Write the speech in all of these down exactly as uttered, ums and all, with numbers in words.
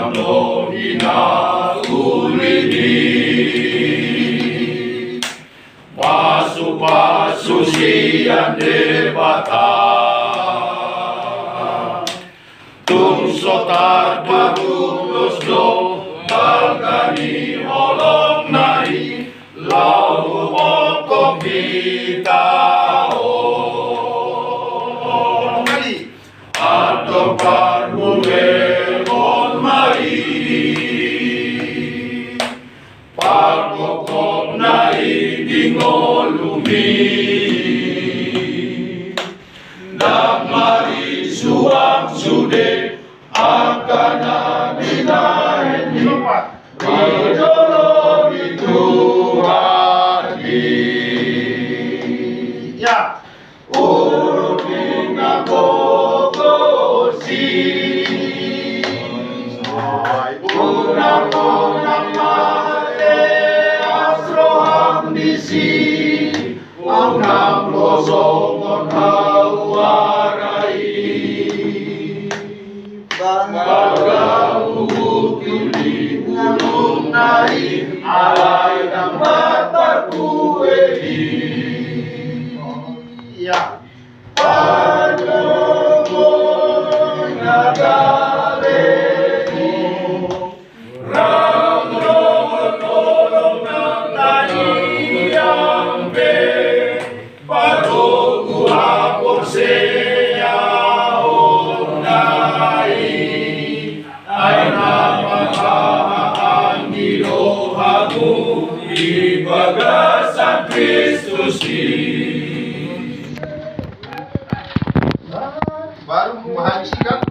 Dohot na uli ni pasupasu sian Debata. Tung so tarpatudos do balga ni holongna i laho mangkophon hita on. Antong parbuehon ma i pangkophopna i di ngolumi. Ndang marisuang sude angka na binahen i di jolo ni Tuhan i. Ya. Urupi na gogo si unang, unang mate as roham disi. Unang kosongon hau ara i. Balga huhut uli bulungna i alai ndang marparbue i. Ya. Pardongan na gale i. Rap dohot holong na tariang pe, patogu haporseaonna i, ai na marhahaanggi do hamu di bagasan Kristus i. Baru menghabiskan,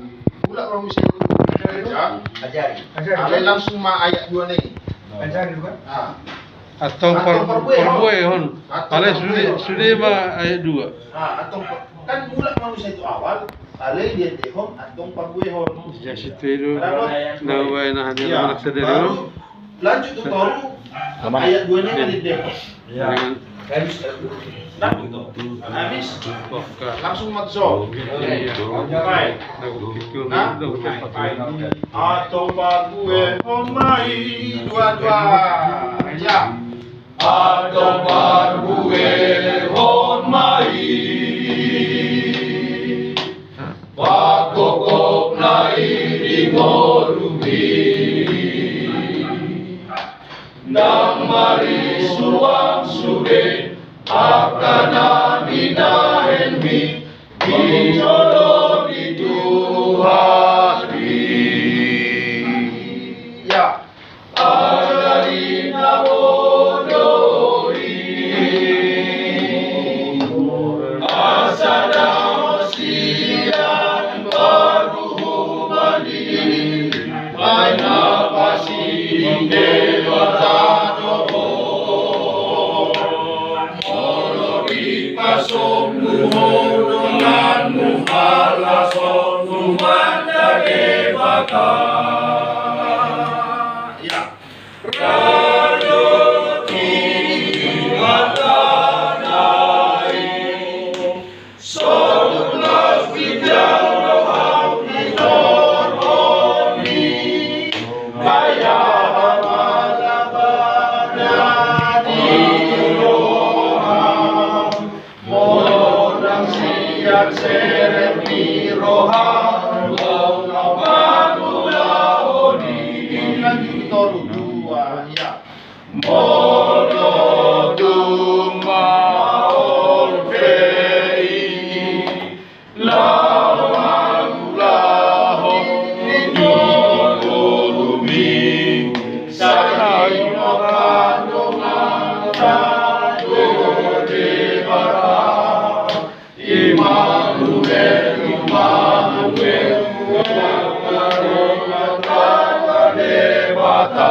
mulak ma muse tu gereja. Ajari. Alai langsung ma ayat dua na i. Ajari, bukan? Ah. Antong par-, parbuehon. Parbuehon. Antong parbuehon. Alai sude, sude ma ayat dua. Ah, antong par-, kan mulak ma muse tu awal, alai diendehon antong parbuehon. Jadi, situ itu. Kenapa? Nah, wah, nah, dia. Iya, anak sadari, baru no? Lanjut tu toru, ayat dua na i diendehon. Iya. Habis. Langsung ma tuson. Iya. Baik. Nah. Antong parbuehon ma i, dua, dua. Ya. Antong parbuehon ma i pangkophopna i di ngolumi. Ndang marisuang sude angka na binahenmi di jolo ni Tuhan i. Ya. Ajari na bodo i asa dao sian paruhuman i, ai na pasiding Debata do ho. Molo dipasombu ho donganmu, halas on tu Amanta Debata. Ya. Radoki hatana i, songon las ginjang roham dihorhon i, ai aha ma labana di roham. Molo ndang sian serep ni roham, molo mangulahon i. Lanjut, toru, dua, ya. Molo tung maol pe i, laho mangulahon i di ngolumi, sai nunga mandongani Debata. Immanuel, Immanuel, Debata.